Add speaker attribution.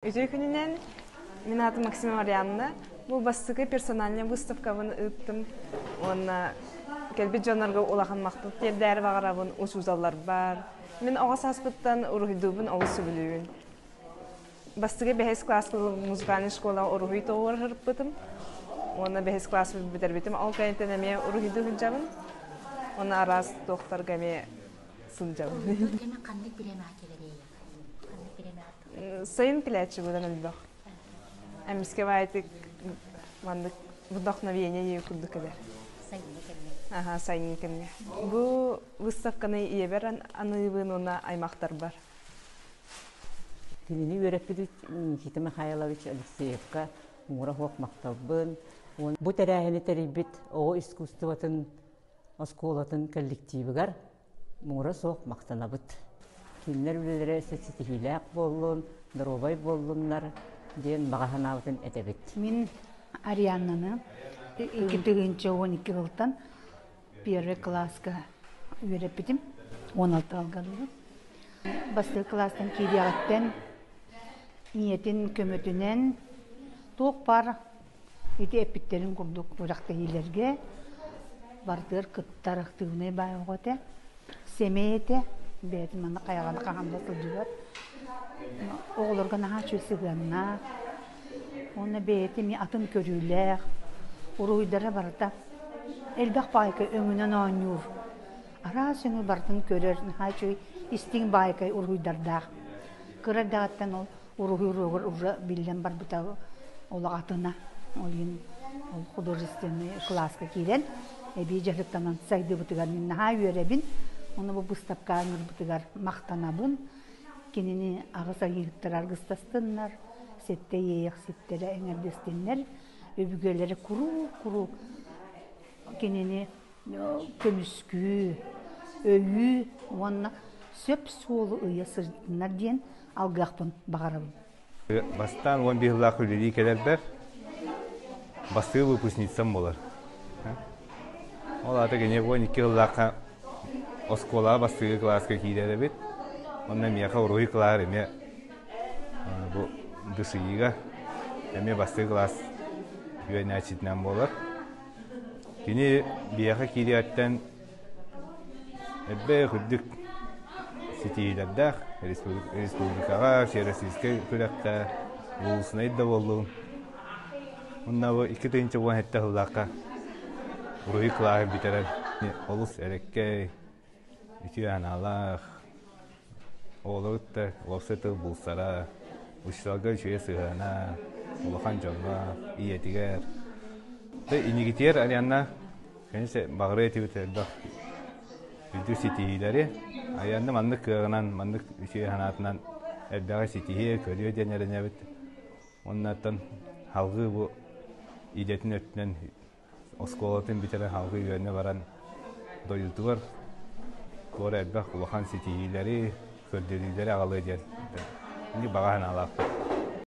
Speaker 1: Үтүө күнүнэн, мин аатым Максима Марианна. Бу бастакы персональнай выставкабын ыыттым уонна кэлбит дьоннорго улахан махтал тиэрдээри баҕарабын, учууталларбар. Мин оҕо сааспыттан уруһуйдуубун олус сөбүлүүбүн. Бастакы бэһис класс музыкальнай школаҕа уруһуй тоҕуорһарбытым уонна бэһис класс бүтэрбитим. Ол кэнниттэн эмиэ уруһуйдуу сылдьабын. Уонна араас туохтарга эмиэ сылдьабын.
Speaker 2: Ханнык бириэмэҕэ кэлэрий? Ханнык бириэмэҕэ
Speaker 1: Сайын кэлээччи буолан элбэх. Эмискэ баайтык маннык вдохновение курдук кэлэр.
Speaker 2: Сайыҥҥы кэмҥэ.
Speaker 1: Аха, сайыҥҥы кэмҥэ. Бу выставканы ийэбэр аныыбын уонна аймахтарбар.
Speaker 3: Кинини үөрэппит Никита Михайлович Алексеевка муҥура суох махталбын. Бу тэрээһини тэрийбит оҕо искусствотын оскуолатын коллективыгар муҥура суох махтанабыт. Кинилэр үлэлэрэ ситиһиилээх буоллун, доруобай буоллуннар диэн баҕа санаабытын этэбит.
Speaker 4: Мин Арианнаны 2012 сылтан первый кылааска үөрэппитим, 16 сылга дылы. Бастакы кылаастан киириэҕиттэн ийэтин көмөтүнэн туох баар Ити эппиттэрин курдук күрэхтэһиилэргэ барытыгар кыттар актыыбынай баай оҕо этэ, сэмэй этэ, бэйэтин манна хайаҕаны хаһан да сылдьыбат. Оҕолорго наһаа үчүгэй сыһыаннаах уонна бэйэтэ эмиэ атын көрүүлээх, уруһуйдара барыта элбэх баайка өҥүнэн оонньуур, араас өҥү барытын көрөр, наһаа үчүгэй истиҥ баайкай уруһуйдардаах. Кыра эрдэҕиттэн ол уруһуй уруогар уже биллэн барбыта олох атына. Ол иһин ол художественный кылааска киирэн эбии дьарыктанан сайдыбытыгар мин наһаа үөрэбин. Ону бу быыстапка ыҥырбытыгар махтанабын. Кинини аҕыс айыыһыттар аргыстастыннар, сэттэ иэйэхситтэрэ эҥэрдэстиннэр, өбүгэлэрэ куруук-куруук кинини көмүскүү, өйүү уонна сөп суолу ыйа сырдыннар диэн алгыахпын баҕарабын.
Speaker 5: Бастаан 11 сыллаах үлэлии кэлэрбэр бастыыр выпускницам буолар. Ол аата кини 12 сыллаахха оскуолаҕа бастыыр кылааска киирэр эбит. Онно миэхэ уруһуй кылааһар эмиэ бу ДСИ-га эмиэ бастыыр кылаас үөрэнээччитинэн буолар. Кини биһиэхэ киириэҕиттэн элбэх үрдүк ситиһиилэрдээх республикаҕа, всероссийскай күрэххэ, улуусунай да буоллун. Уонна бу 2017 сыллаахха уруһуй кылааһын бүтэрэн олус эрэккэй, үтүө санаалаах, Оҕолору кытта уопсай тыл булсара, учууталга үчүгэй сыһыана, улахан дьоҥҥо, ийэтигэр. Дьэ инигитигэр Арианна конечно баҕарыа этибит элбэх үрдүк ситиһиилэри. Арианна маннык кыаҕынан, маннык үчүгэй санаатынан элбэҕи ситиһиэ, көрүө диэн эрэнэбит. Уонна оттон салгыы бу идэтин өттүнэн Оскуолатын бүтэрэн салгыы үөрэнэ баран дойдутугар туора элбэх улахан ситиһиилэри, көрдөрүүлэри аҕалыа диэн баҕа санаалаахпыт.